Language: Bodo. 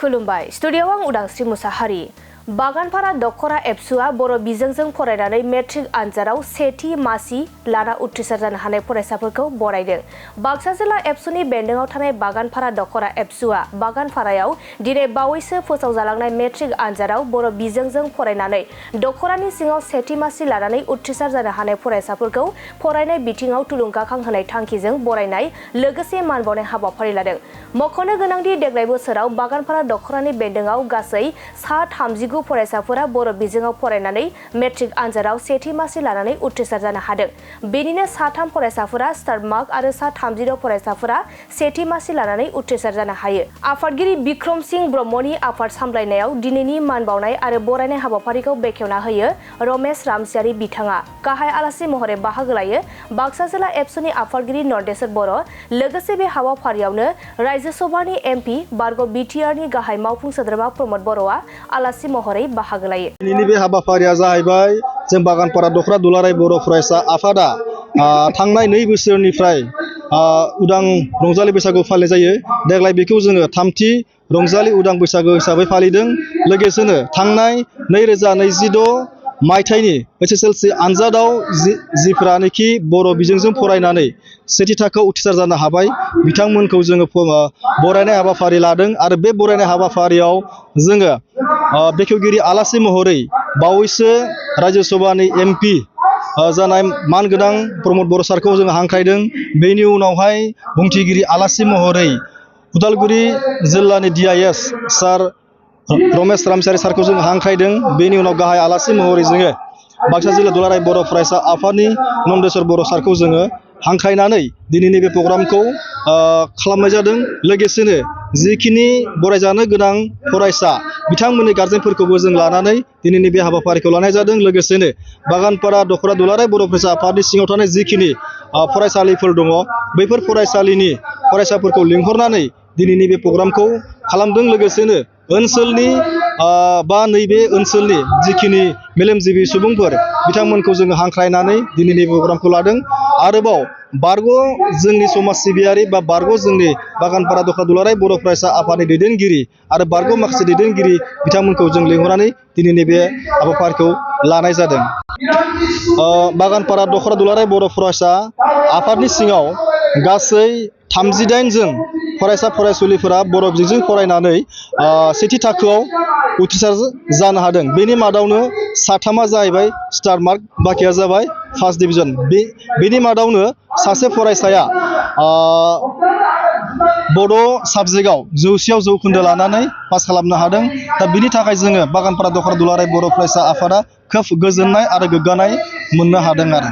खुलुमबाय स्टुडिय'आव आं उदांस्रि मुसाहारि बागानपारा दखरा एबसुआ बर' बिजोंजों फरायनानै मेट्रिक आनजादाव सेथि मासि लाना उथ्रिसार जानो हानाय फरायसाफोरखौ बरायदों। बाक्सा जिल्ला एबसुनि बेन्दोंआव थानाय बागानपारा दखरा एबसुआ बागानपारायाव दिनै बावैसो फोसावजालांनाय मेट्रिक आनजादाव बर' बिजोंजों फरायनानै दखरानि सिङाव सेथि मासि लानानै उथ्रिसार जानो हानाय फरायसाफोरखौ फरायनाय बिथिङाव थुलुंगाखां होनाय थांखिजों बरायनाय लोगोसे मान बावनाय हाबाफारि लादों। मख'नो गोनांदि देग्लाय बोसोराव बागानपारा दखरानि बेन्दोंआव गासै 39 फरायसाफोरा बर' बिजोङाव फरायनानै मेट्रिक आनजादाव सेथि मासि लानानै उथ्रिसार जानो हादों। बेनिनो 3 फरायसाफोरा स्टार मार्क आरो 36 फरायसाफोरा सेथि मासि लानानै उथ्रिसार जानो हायो। आफादगिरि बिक्रम सिंह ब्रह्मनि आफाद सामलायनायाव दिनैनि मान बावनाय आरो बरायनाय हाबाफारिखौ बेखेवना होयो रमेश रामसियारि बिथाङा गाहाय आलासि महरै बाहागो लायो बाक्सा जिल्ला एबसुनि आफादगिरि नन्देश्वर बर'। लोगोसे बे हाबाफारियावनो राज्य सभानि एमपि बारग' बिटिआरनि गाहाय मावफुं सोद्रोमा प्रमद बर'आ आलासि महरै बाहागो लायो। दिनैनि बे हाबाफारिया जाहैबाय जों बागानपारा दखरा दुलाराय बर' फरायसा आफादा थांनाय 2 बोसोरनिफ्राय उदां रंजालि बैसागु फालिनाय जायो। देग्लाय बेखौ जोङो 3थि रंजालि उदां बैसागु हिसाबै फालिदों। लोगोसेनो थांनाय 2026 मायथाइनि एसएसएलसि आनजादाव जिफोरानोखि बर' बिजोंजों फरायनानै सेथि थाखोआव उथ्रिसार जानो हाबाय बिथांमोनखौ जोङो बरायनाय हाबाफारि लादों आरो बे बरायनाय हाबाफारियाव जोङो बेखेवगिरि आलासि महरै बावैसो राज्य सभानि एमपि जानाय मानगोनां प्रमद बर' सारखौ जों हांख्रायदों। बेनि उनावहाय बुंथिगिरि आलासि महरै उदालगुरि जिल्लानि DIS सार रमेश रामसियारि सारखौ जों हांख्रायदों। बेनि उनाव गाहाय आलासि महरै जोङो बाक्सा जिल्ला दुलाराय बर' फरायसा आफादनि नन्देश्वर बर' सारखौ जोङो हांख्रायनानै दिनैनि बे प्रग्रामखौ खालामनाय जादों। लोगोसेनो जिखिनि बरायजानो गोनां फरायसा बिथांमोननि गार्जेनफोरखौबो जों लानानै दिनैनि बे हाबाफारिखौ लानाय जादों। लोगोसेनो बागानपारा दखरा दुलाराय बर' फरायसा आफादनि सिङाव थानाय जिखिनि फरायसालिफोर दङ बैफोर फरायसालिनि फरायसाफोरखौ लिंहरनानै दिनैनि बे प्रग्रामखौ खालामदों। लोगोसेनो ओनसोलनि बा नैबे ओनसोलनि जिखिनि मेलेमजिबि सुबुंफोर बिथांमोनखौ जोङो हांख्रायनानै दिनैनि प्रग्रामखौ लादों। आरोबाव बारग' जोंनि समाज सिबियारि बा बारग' जोंनि बागानपारा दखरा दुलाराय बर' फरायसा आफादनि दैदेनगिरि आरो बारग' माखासे दैदेनगिरि बिथांमोनखौ जों लिंहरनानै दिनैनि बे हाबाफारिखौ लानाय जादों। बागानपारा दखरा दुलाराय बर' फरायसा आफादनि सिङाव गासै 38 जोन फरायसा फरायसुलिफोरा बर' बिजोंजों फरायनानै सेथि थाखोआव उथ्रिसार जानो हादों। बेनि मादावनो 3 जाहैबाय स्टार मार्क, बाखिया जाबाय फार्स्ट डिभिजन। बेनि मादावनो सासे फरायसाया बड' साबजेक्टआव 100आव जौखोन्दो लानानै पास खालामनो हादों। दा बिनि थाखाय जोङो बागानपारा दखरा दुलाराय बर' फरायसा आफादा खोब गोजोननाय आरो गोग्गानाय मोननो हादों आरो।